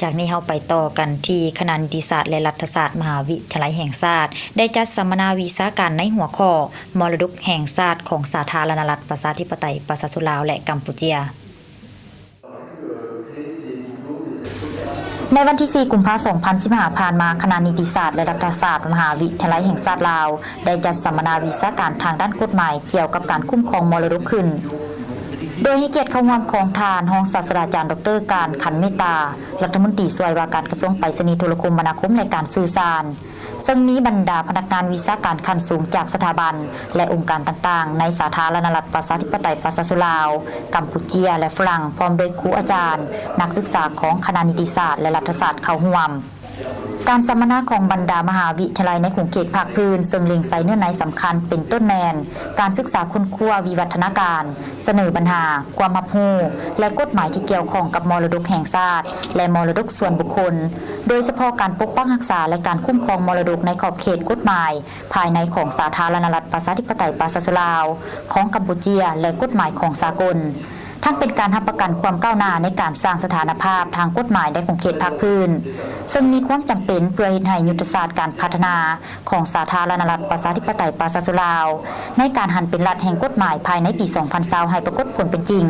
ຈາກນີ້ເຮົາໄປຕໍ່ກັນທີ່ຄະນະນິຕິສາດ ແລະ ລັດຖະສາດ ມະຫາວິທະຍາໄລແຫ່ງຊາດ ໄດ້ຈັດສຳມະນາວິຊາການໃນຫົວຂໍ້ ມໍລະດົກແຫ່ງຊາດຂອງສາທາລະນະລັດ ປະຊາທິປະໄຕ ປະຊາຊົນລາວ ແລະ ກຳປູເຈຍ. ໃນວັນທີສີ່ ກຸມພາ ສອງພັນສິບຫ້າ ຜ່ານມາ, ຄະນະນິຕິສາດ ແລະ ລັດຖະສາດ ມະຫາວິທະຍາໄລແຫ່ງຊາດລາວ ໄດ້ຈັດສຳມະນາວິຊາການທາງດ້ານກົດໝາຍກ່ຽວກັບການຄຸ້ມຄອງມໍລະດົກຂຶ້ນ, ໂດຍໃຫ້ກຽດເຂົ້າຮ່ວມຂອງທ່ານຮອງສາດສະດາຈານ ດຣ. ການ ຂັນເມດຕາ, ລັດຖະມົນຕີຊ່ວຍວ່າການກະຊວງໄປສະນີໂທລະຄົມມະນາຄົມ ແລະ ການສື່ສານ, ເຊິ່ງມີບັນດາພະນັກງານວິຊາການຂັ້ນສູງຈາກສະຖາບັນ ແລະ ອົງການຕ່າງໆ ໃນສາທາລະນະລັດ ປະຊາທິປະໄຕ ປະຊາຊົນລາວ, ກຳປູເຈຍ ແລະ ຝຣັ່ງ, ພ້ອມດ້ວຍຄູອາຈານ, ນັກສຶກສາຂອງຄະນະນິຕິສາດ ແລະ ລັດຖະສາດເຂົ້າຮ່ວມ. ການສຳມະນາຂອງບັນດາມະຫາວິທະຍາໄລໃນຂົງເຂດພາກພື້ນ ເຊິ່ງເລັງໃສ່ເນື້ອໃນສຳຄັນເປັນຕົ້ນແມ່ນ ການສຶກສາຄົ້ນຄວ້າວິວັດທະນາການ, ສະເໜີບັນຫາ, ຄວາມຮັບຮູ້ ແລະ ກົດໝາຍທີ່ກ່ຽວຂ້ອງກັບມໍລະດົກແຫ່ງຊາດ ແລະ ມໍລະດົກສ່ວນບຸກຄົນ, ໂດຍສະເພາະການປົກປັກຮັກສາ ແລະ ການຄຸ້ມຄອງມໍລະດົກໃນຂອບເຂດກົດໝາຍພາຍໃນຂອງສາທາລະນະລັດ ປະຊາທິປະໄຕ ປະຊາຊົນລາວ ຂອງກຳປູເຈຍ ແລະ ກົດໝາຍຂອງສາກົນ. ທັງເປັນການຮັບປະກັນຄວາມກ້າວໜ້າໃນການສ້າງສະຖານະພາບທາງກົດໝາຍໃນຂົງເຂດພາກພື້ນ, ເຊິ່ງມີຄວາມຈຳເປັນເພື່ອເຮັດໃຫ້ຍຸດທະສາດການພັດທະນາຂອງສາທາລະນະລັດ ປະຊາທິປະໄຕ ປະຊາຊົນລາວ ໃນການຫັນເປັນລັດແຫ່ງກົດໝາຍພາຍໃນປີສອງພັນຊາວ ໃຫ້ປາກົດຜົນເປັນຈິງ.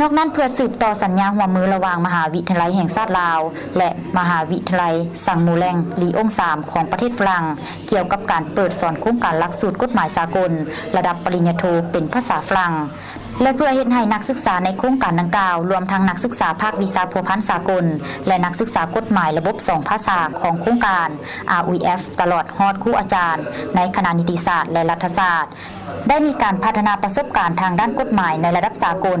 ນອກນັ້ນ, ເພື່ອສືບຕໍ່ສັນຍາຮ່ວມມືລະຫວ່າງມະຫາວິທະຍາໄລແຫ່ງຊາດລາວ ແລະ ມະຫາວິທະຍາໄລ ຊາງມູແລງ ລີອົງສາມ ຂອງປະເທດຝຣັ່ງ ກ່ຽວກັບການເປີດສອນໂຄງການຫຼັກສູດກົດໝາຍສາກົນລະດັບປະລິນຍາໂທເປັນພາສາຝຣັ່ງ ແລະ ເພື່ອເຮັດໃຫ້ນັກສຶກສາໃນໂຄງການດັ່ງກ່າວ, ລວມທັງນັກສຶກສາພາກວິຊາພົວພັນສາກົນ ແລະ ນັກສຶກສາກົດໝາຍລະບົບສອງພາສາຂອງໂຄງການ ອາ ອີ ເອັຟ ຕະຫຼອດຮອດຄູອາຈານໃນຄະນະນິຕິສາດ ແລະ ລັດຖະສາດ, ໄດ້ມີການພັດທະນາປະສົບການທາງດ້ານກົດໝາຍໃນລະດັບສາກົນ.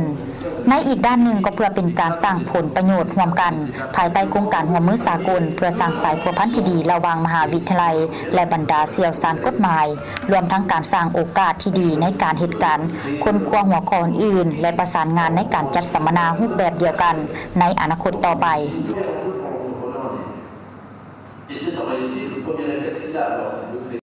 ໃນອີກດ້ານໜຶ່ງ, ກໍເພື່ອເປັນການສ້າງຜົນປະໂຫຍດຮ່ວມກັນ ພາຍໃຕ້ໂຄງການຮ່ວມມືສາກົນ ເພື່ອສ້າງສາຍພົວພັນທີ່ດີລະຫວ່າງມະຫາວິທະຍາໄລ ແລະ ບັນດາຊ່ຽວຊານກົດໝາຍ, ລວມທັງການສ້າງໂອກາດທີ່ດີໃນການເຮັດການຄົ້ນຄວ້າຫົວຂໍ້ອື່ນໆ ແລະ ປະສານງານໃນການຈັດສຳມະນາຮູບແບບດຽວກັນໃນອະນາຄົດຕໍ່ໄປ.